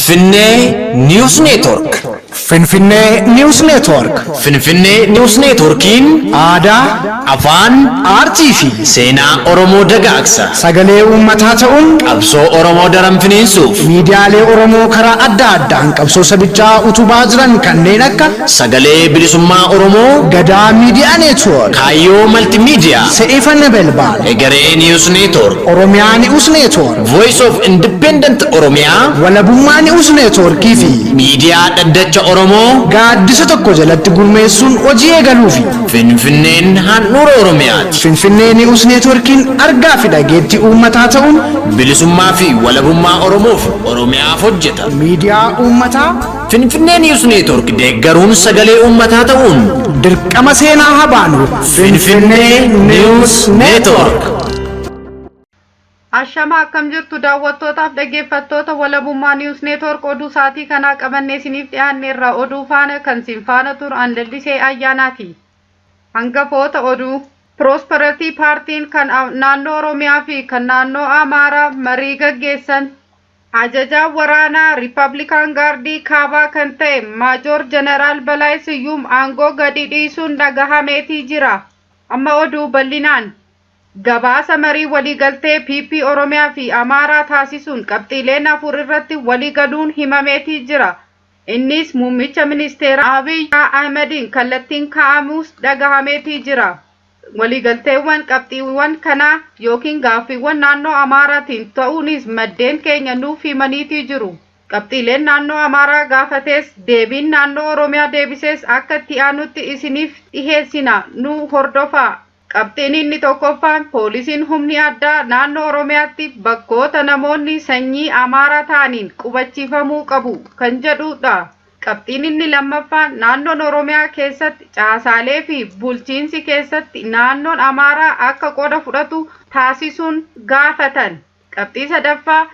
Finfinnee News Network. Finfinnee News Network. Finfinnee News Networkiin aadaa, afaan, aartii fi seenaa Oromoo dagaagsa. Sagalee uummataa ta'uun qabsoo Oromoo daran finiinsuuf miidiyaalee Oromoo karaa adda addaan qabsoo sabichaa utubaa jiran kanneen akka Sagalee Bilisummaa Oromoo, Gadaa Miidiyaa Network, Kaayyoo Maltiimiidiyaa, Se'eefanna Belbaal, Egeree News Network, Oromiyaa News Network, Voice of Independent Oromiyaa, Walabummaa News Networkii fi Miidiyaa Dhaddacha Oromoo gaaddisa tokko jalatti gurmeessuun hojii eegaluufi. Finfinneen handhuura Oromiyaati. Finfinnee News Networkiin argaa fi dhageettii uummataa ta'uun bilisummaa fi walabummaa Oromoof Oromiyaaf hojjeta. Miidiyaa uummataa Finfinnee News Network deeggaruun sagalee uummataa ta'uun dirqama seenaa haa baanu. Finfinnee News Network. Ashama, akkam jirtu daawwattootaaf dhaggeeffattoota Walabummaa News Network? Oduu sa'aatii kanaa qabannee isiniif dhiyaanneerra. Oduu faana kan sin faana turu an Lallisee Ayyaanaati. Hangafoota oduu: Prosperity Paartiin kan naannoo Oromiyaa fi kan naannoo Amaaraa marii gaggeessan. Ajajaan waraanaa Riippablikaan Gaardii Kaabaa kan ta'e Maajoor Jeneraal Balaay Siyyuum aangoo gadi dhiisuun dhagahameetii jira. Amma oduu bal'inaan. Gabaasa marii waliigaltee PP Oromiyaa fi Amaaraa taasisuun qabxiileen afur irratti waliigaluun himameetii jira. Innis muummicha ministeera Abiy Ahmediin kallattiin kaa'amus dhagahameetii jira. Waliigalteewwan qabxiiwwan kanaa yookiin gaaffiiwwan naannoo Amaaraatiin ta'uunis maddeen keenya nuuf himaniitii jiru. Qabxiileen naannoo Amaaraa gaafates, deebiin naannoo Oromiyaa deebises akka itti aanutti isiniif dhiheessina, nu hordofaa. Qabxiin inni tokkoffaan, poolisiin humni addaa naannoo Oromiyaatti bakkoota namoonni sanyii Amaaraa ta'aniin qubachiifamuu qabu kan jedhudha. Qabxiin inni lammaffaan, naannoon Oromiyaa keessatti caasaalee fi bulchiinsi keessatti naannoon Amaaraa akka qooda fudhatu taasisuun gaafatan. Qabxii sadaffaa,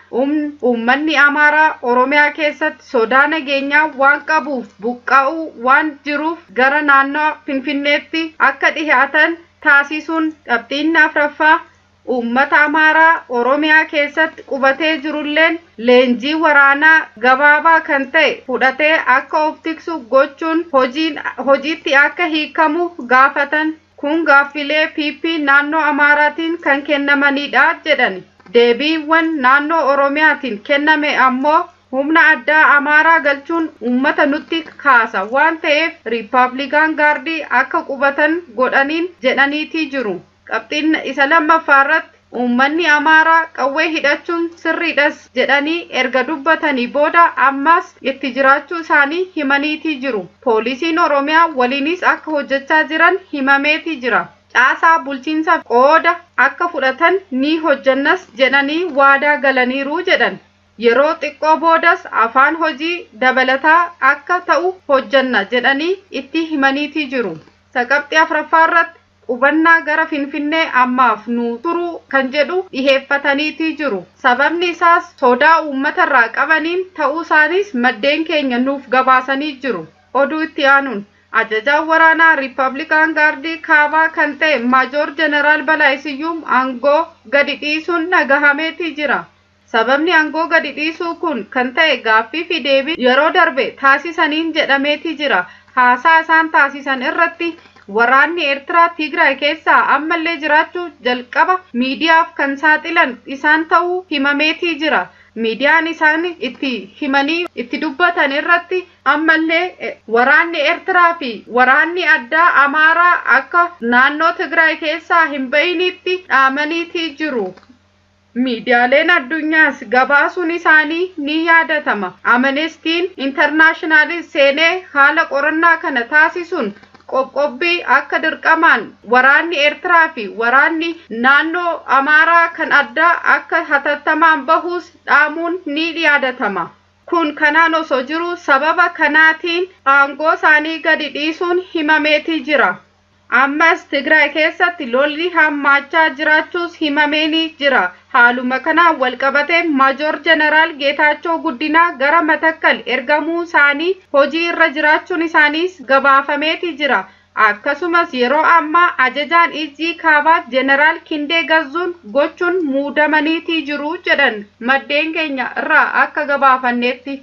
uummanni Amaaraa Oromiyaa keessatti sodaa nageenyaa waan qabuuf buqqa'uu waan jiruuf gara naannoo Finfinneetti akka dhihaatan taasisuun. Qabxiin afraffaa, uummata Amaaraa Oromiyaa keessatti qubatee jirulleen leenjii waraanaa gabaabaa kan ta'e fudhatee akka of tiksu gochuun hojiin hojiitti akka hiikamu gaafatan. Kun gaaffilee PP naannoo Amaaraatiin kan kennamanidha jedhan. Deebiiwwan naannoo Oromiyaatiin kenname ammoo, humna addaa Amaaraa galchuun uummata nutti kaasa waan ta'eef Riippaabilikaan Gaardii akka qubatan godhaniin jedhaniitii jiru. Qabxiin isa lammaffaa irratti, uummanni Amaaraa qawwee hidhachuun sirriidhas jedhanii erga dubbatanii booda ammas itti jiraachuu isaanii himaniitii jiru. Poolisiin Oromiyaa waliinis akka hojjechaa jiran himameetii jira. Caasaa bulchiinsa qooda akka fudhatan ni hojjannas jedhanii waadaa galaniiru jedhan. Yeroo xiqqoo boodas afaan hojii dabalataa akka ta'u hojjanna jedhanii itti himaniitii jiru. Qabxii afuraffaa irratti, qubannaa gara Finfinnee ammaaf nu turuu kan jedhu dhiheeffataniitii jiru. Sababni isaas sodaa uummatarraa qabaniin ta'uu isaanis maddeen keenya nuuf gabaasanii jiru. Oduu itti aanuun, ajajaan waraanaa Riippablikaan Gaardii Kaabaa kan ta'e Maajoor Jeneraal Balaay Siyyuum aangoo gadi dhiisuun dhagahameetii jira. Sababni aangoo gadi dhiisuu kun kan ta'e gaaffii fi deebii yeroo darbe taasisaniin jedhameetii jira. Haasaa isaan taasisan irratti waraanni Eertiraa Tigraay keessaa ammallee jiraachuu jalqaba miidiyaaf kan saaxilan isaan ta'uu himameetii jira. Miidiyaan isaan itti himanii itti dubbatan irratti ammallee waraanni Eertiraa fi waraanni addaa Amaaraa akka naannoo Tigraay keessaa hin bahinitti dhaamaniitii jiru. Miidiyaaleen addunyaas gabaasuun isaanii ni yaadatama. Amnestiin Intarnaashinaalis seenee haala qorannaa kana taasisuun qoqqobbii akka dirqamaan waraanni Eertiraa fi waraanni naannoo Amaaraa kan addaa akka hatattamaan bahuus dhaamuun ni yaadatama. Kun kanaan osoo jiru, sababa kanaatiin aangoo isaanii gadi dhiisuun himameetii jira. Ammas Tigraay keessatti lolli hammaachaa jiraachuus himameenii jira. Haaluma kanaan walqabatee Maajoor Jeneraal Geetaachoo Guddinaa gara Matakkal ergamuu isaanii hojii irra jiraachuun isaaniis gabaafameetii jira. Akkasumas yeroo ammaa ajajaan Izzii Kaabaa Jeneraal Kindee Gazzuun gochuun muudamaniitii jiru jedhan maddeen keenya irraa akka gabaafannetti.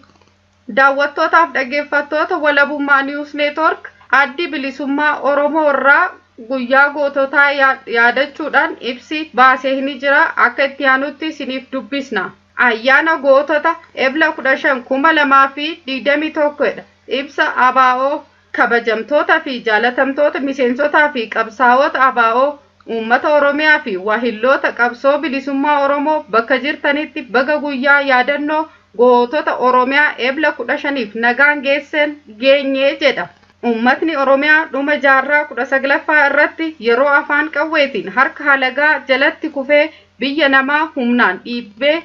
Daawwattootaaf dhaggeeffattoota Walabummaa Niwus Neetwork, Addi Bilisummaa Oromoo irraa guyyaa goototaa yaadachuudhaan ibsi baasee ni jira. Akka itti aanutti isiniif dubbisna. Ayyaana gootota Ebla 15 2021 dha. Ibsa ABO. Kabajamtoota fi jaalatamtoota miseensotaa fi qabsaa'ota ABO, uummata Oromiyaa fi waahilloota qabsoo bilisummaa Oromoo bakka jirtanitti, baga guyyaa yaadannoo gootota Oromiyaa Ebla 15f nagaan geessen geenyee jedha. Uummatni Oromiyaa dhuma jaarraa 19ffaa irratti yeroo afaan qawweetiin harka halagaa jalatti kufee, biyya namaa humnaan dhiibbee,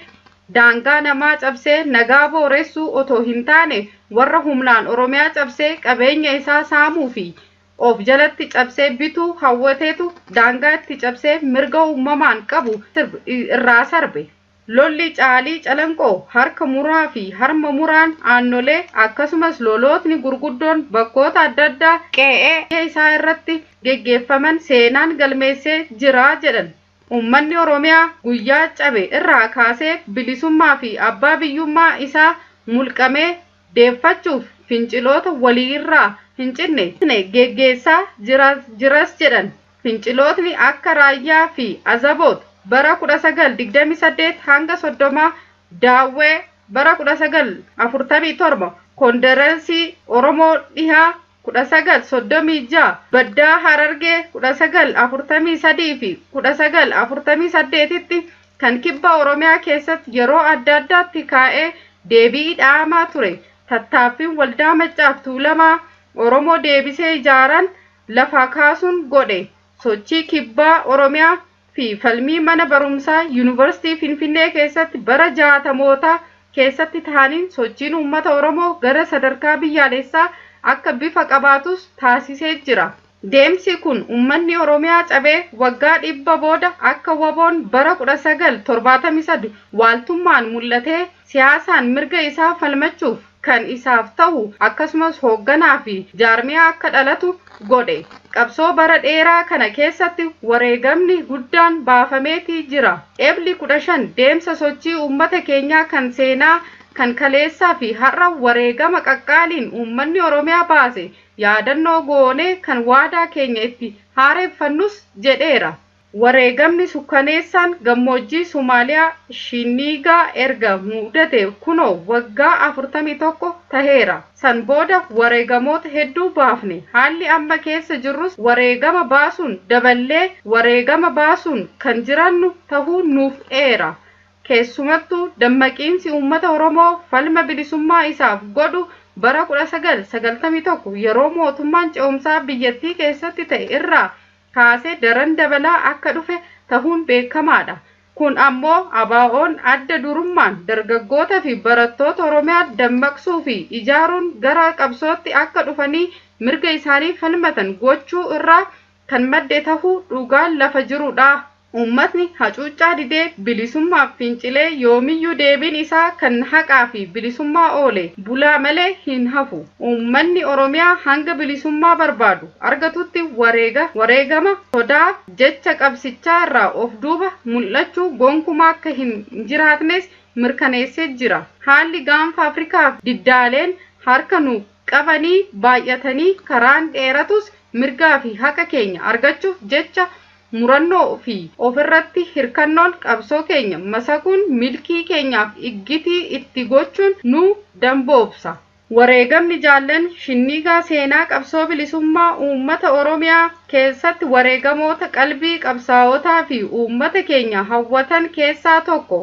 daangaa namaa cabsee nagaa booressuu otoo hin taane, warra humnaan Oromiyaa cabsee qabeenya isaa saamuu fi of jalatti cabsee bituu hawwateetu daangaa itti cabsee mirga uumamaan qabu irraa sarbe. Lolli Caalii Calanqoo, harka muraa fi harma muraan Aannolee, akkasumas lolootni gurguddoon bakkoota adda addaa qe'ee isaa irratti geggeeffaman seenaan galmeessee jira jedhan. Uummanni Oromiyaa guyyaa cabe irraa kaasee bilisummaa fi abbaa biyyummaa isaa mulqamee deeffachuuf finciloota waliirraa hin cinne geggeessaa jiras jedhan. Fincilootni akka Raayyaa fi Azaboot bara 1928 hanga 30, Daawwee bara 1947, Kondereensii Oromoo Dhihaa 1936, Baddaa Harargee 1943 fi 1948tti kan kibba Oromiyaa keessatti yeroo adda addaatti kaa'ee deebii dhaamaa ture. Tattaaffiin Waldaa Maccaaf Tuulamaa Oromoo deebisee ijaaran lafa kaasuun godhe, sochii kibbaa Oromiyaa fi falmii mana barumsaa Yuunivarsiitii Finfinnee keessatti bara 60mootaa keessatti ta'aniin sochiin uummata Oromoo gara sadarkaa biyyaalessaa akka bifa qabaatus taasisee jira. Deemsi kun uummanni Oromiyaa cabee waggaa 100 booda akka WBOn bara 1973 waaltummaan mul'atee siyaasaan mirga isaa falmachuuf kan isaaf ta'u, akkasumas hoogganaa fi jaarmiyaa akka dhalatu godhe. Qabsoo bara dheeraa kana keessatti wareegamni guddaan baafameetii jira. Ebli 15 deemsa sochii uummata keenyaa kan seenaa kan kaleessaa fi har'a wareegama qaqqaaliin uummanni Oromiyaa baase yaadannoo goonee kan waadaa keenya itti haareeffannus jedheera. Wareegamni sukkaneessaan gammoojjii Somaaliyaa Shinniigaa erga mudate kunoo waggaa 41 taheera. San booda wareegamoota hedduu baafne. Haalli amma keessa jirrus wareegama baasuun daballee wareegama baasuun kan jirannu tahuu nuuf eera. Keessumattuu dammaqiinsi uummata Oromoo falma bilisummaa isaaf godhu bara 1991 yeroo mootummaan ce'umsaa biyyattii keessatti ta'e irraa kaasee daran dabalaa akka dhufe tahuun beekamaadha. Kun ammoo ABO'n adda durummaan dargaggoota fi barattoota Oromiyaa dammaqsuu fi ijaaruun gara qabsootti akka dhufanii mirga isaanii falmatan gochuu irraa kan madde tahuu dhugaan lafa jirudha. Uummatni hacuuccaa didee bilisummaaf fincilee yoomiyyuu deebiin isaa kan haqaa fi bilisummaa oole bulaa malee hin hafu. Uummanni Oromiyaa hanga bilisummaa barbaadu argatutti wareegama sodaa jecha qabsichaa irraa of duuba mul'achuu gonkumaa akka hin jiraatnes mirkaneessee jira. Haalli gaanfa Afrikaaf diddaaleen harka nu qabanii baay'atanii karaan dheeratus, mirgaa fi haqa keenya argachuuf jecha murannoo fi ofirratti hirkannoon qabsoo keenya masakuun milkii keenyaaf iggitii itti gochuun nu damboobsa. Wareegamni jaallan Shinniigaa seenaa qabsoo bilisummaa uummata Oromiyaa keessatti wareegamoota qalbii qabsaa'otaa fi uummata keenya hawwatan keessaa tokko.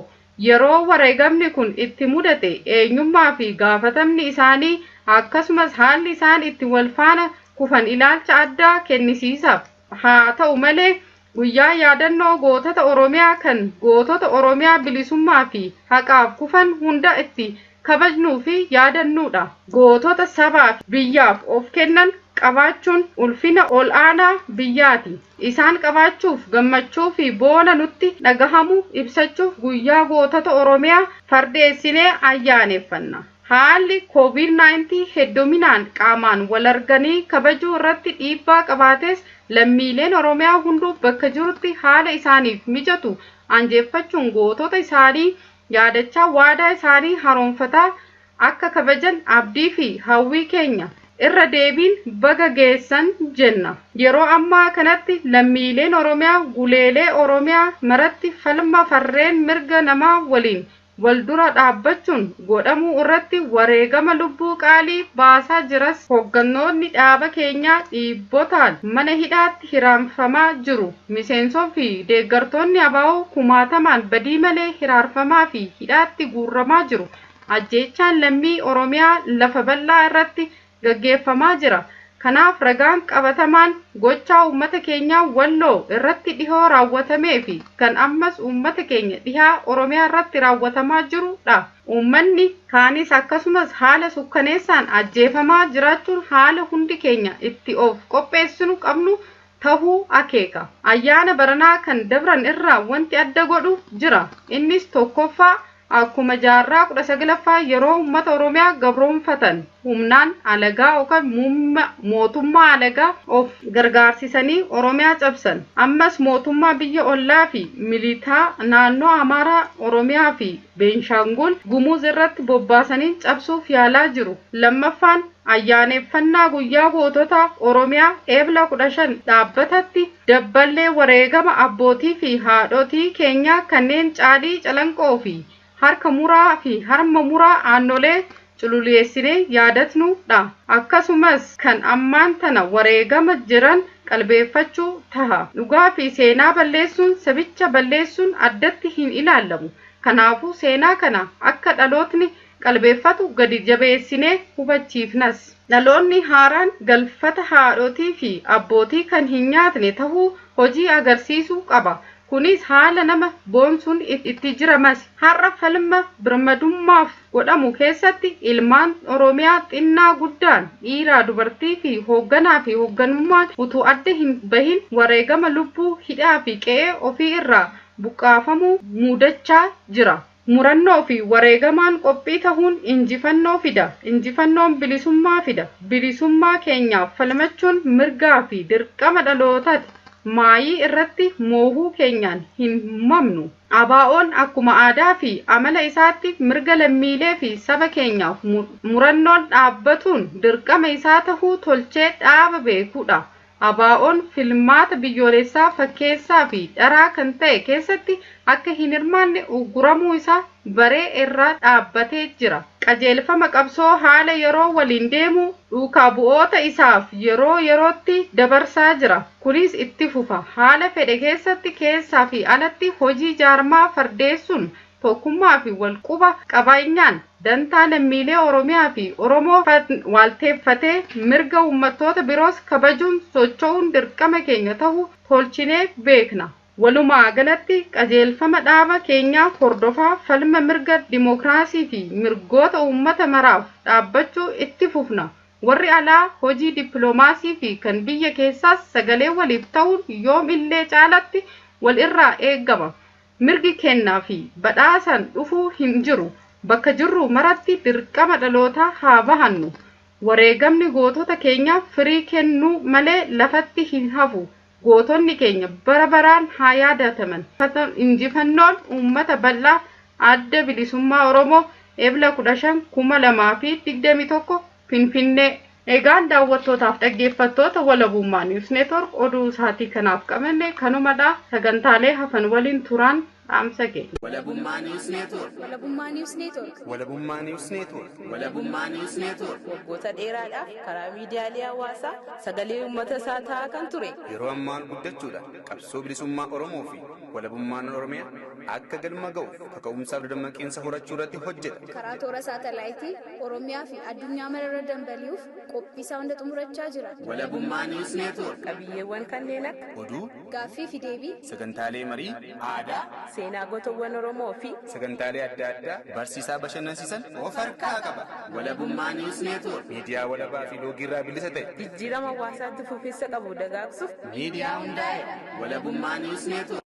Yeroo wareegamni kun itti mudate eenyummaa fi gaafatamni isaanii, akkasumas haalli isaan itti wal faana kufan ilaalcha addaa kennisiisaaf. Haa ta'u malee, guyyaa yaadannoo gootota Oromiyaa kan gootota Oromiyaa bilisummaa fi haqaaf kufan hunda itti kabajnuu fi yaadannudha. Gootota sabaa fi biyyaaf of kennan qabaachuun ulfina ol aanaa biyyaati. Isaan qabaachuuf gammachuu fi boona nutti dhagahamu ibsachuuf guyyaa gootota Oromiyaa fardeessinee ayyaaneffanna. Haalli COVID-19 hedduminaan qaamaan wal arganii kabajuu irratti dhiibbaa qabaates, lammiileen Oromiyaa hunduu bakka jirutti haala isaaniif mijatu anjeeffachuun gootota isaanii yaadachaa, waadaa isaanii haroomfataa akka kabajan abdii fi hawwii keenya irra deebiin baga geessan jenna. Yeroo ammaa kanatti lammiileen Oromiyaa guleelee Oromiyaa maratti falma farreen mirga namaa waliin wal dura dhaabbachuun godhamuu irratti wareegama lubbuu qaalii baasaa jiras. Hooggantoonni dhaaba keenyaa dhiibbotaan mana hidhaatti hiraarfamaa jiru. Miseensoo fi deeggartoonni ABO kumaatamaan badii malee hiraarfamaa fi hidhaatti guurramaa jiru. Ajjeechaan lammii Oromiyaa lafa bal'aa irratti gaggeeffamaa jira. Kanaaf ragaan qabatamaan gochaa uummata keenyaa Walloo irratti dhihoo raawwatamee fi kan ammas uummata keenya dhihaa Oromiyaa irratti raawwatamaa jirudha. Uummanni kaanis akkasumas haala sukkaneessaan ajjeefamaa jiraachuun haala hundi keenya itti of qopheessinu qabnu tahuu akeeka. Ayyaana baranaa kan dabran irraa wanti adda godhu jira. Innis tokkoffaa, akkuma jaarraa 19ffaa yeroo uummata Oromiyaa gabroonfatan humnaan alagaa yookaan mootummaa alagaa of gargaarsisanii Oromiyaa cabsan. Ammas mootummaa biyya ollaa fi militaa naannoo Amaaraa, Oromiyaa fi Beenshaangul Gumuz irratti bobbaasanii cabsuuf yaalaa jiru. Lammaffaan, ayyaaneffannaa guyyaa gootota Oromiyaa Eebla 15 dhaabbatatti dabballee wareegama abbootii fi haadhotii keenyaa kanneen Caalii Calanqoo fi harka muraa fi harma muraa Aannolee cululeessinee yaadatnudha. Akkasumas kan ammaan tana wareegama jiran qalbeeffachuu taha. Dhugaa fi seenaa balleessuun sabicha balleessuun addatti hin ilaalamu. Kanaafuu seenaa kana akka dhalootni qalbeeffatu gadi jabeessinee hubachiifnas. Dhaloonni haaraan galfata haadhotii fi abbootii kan hin nyaatne tahuu hojii agarsiisuu qaba. Kunis haala nama boonsuun itti jiramas. Har'a falma birmadummaaf godhamu keessatti ilmaan Oromiyaa xinnaa guddaan, dhiiraa dubartii fi hoogganaa fi hoogganummaan utuu adda hin bahin wareegama lubbuu, hidhaa fi qe'ee ofii irraa buqqaafamuu mudachaa jira. Murannoo fi wareegamaan qophii tahuun injifannoo fida. Injifannoon bilisummaa fida. Bilisummaa keenyaaf falmachuun mirgaa fi dirqama dhalootaati. Maayii irratti moohuu keenyaan hin mamnu. ABO'n akkuma aadaa fi amala isaatti mirga lammiilee fi saba keenyaaf murannoon dhaabbatuun dirqama isaa tahuu tolchee dhaaba beekudha. ABO'n filmaata biyyoolessaa fakkeessaa fi dharaa kan ta'e keessatti akka hin hirmaanne uguramuu isaa baree irraa dhaabbatee jira. Qajeelfama qabsoo haala yeroo waliin deemu duukaa bu'oota isaaf yeroo yerootti dabarsaa jira. Kunis itti fufa. Haala fedhe keessatti keessaa fi alatti hojii jaarmaa fardeessuun tokkummaa fi walquba qabeenyaan dantaa lammiilee Oromiyaa fi Oromoo waalteeffatee mirga uummattoota biroos kabajuun socho'uun dirqama keenya ta'uu tolchinee beekna. Walumaa galatti qajeelfama dhaaba keenyaa hordofaa falma mirga dimookiraasii fi mirgoota uummata maraaf dhaabbachuu itti fufna. Warri alaa hojii dippiloomaasii fi kan biyya keessaas sagalee waliif ta'uun yoom illee caalatti wal irraa eegama. Mirgi kennaa fi badhaasaan dhufuu hin jiru. Bakka jirru maratti dirqama dhalootaa haa bahannu. Wareegamni gootota keenyaa firii kennuu malee lafatti hin hafu. Gootonni keenya bara baraan haa yaadataman. Injifannoon uummata bal'aa. Adda Bilisummaa Oromoo, Ebla 15, 2021, Finfinnee. Egaan daawwattootaaf dhaggeeffattoota Walabummaa News Network, oduu isaatii kanaaf qabanne kanumadha. Sagantaalee hafan waliin turaan dhaamsa keenya. Walabummaa News Network. Walabummaa News Network. Walabummaa News Network. Walabummaa News Network. Waggoota dheeraadhaaf karaa miidiyaalee hawaasaa sagalee uummata isaa ta'aa kan ture. Yeroo ammaan guddachuudhaan qabsoo bilisummaa Oromoo fi walabummaan Oromiyaa akka galma ga'uuf kaka'umsaaf dadammaqiinsa horachuu irratti hojjeta. Karaa toora saatalaayitii Oromiyaa fi addunyaa mararra dambali'uuf qophii isaa hunda xumurachaa jira. Walabummaa News Network. Qabiyyeewwan kanneen akka Oduu, Gaaffii fi deebii, sagantaalee marii, aadaa, seenaa gootowwan Oromoo fi sagantaalee adda addaa barsiisaa bashannansiisan of harkaa qaba. Walabummaa News Network. Miidiyaa walabaa fi loogiirraa bilisa ta'e. Jijjiirama hawaasaatti fufiinsa qabu dagaagsuuf Miidiyaa hundaa'edha. Walabummaa News Network.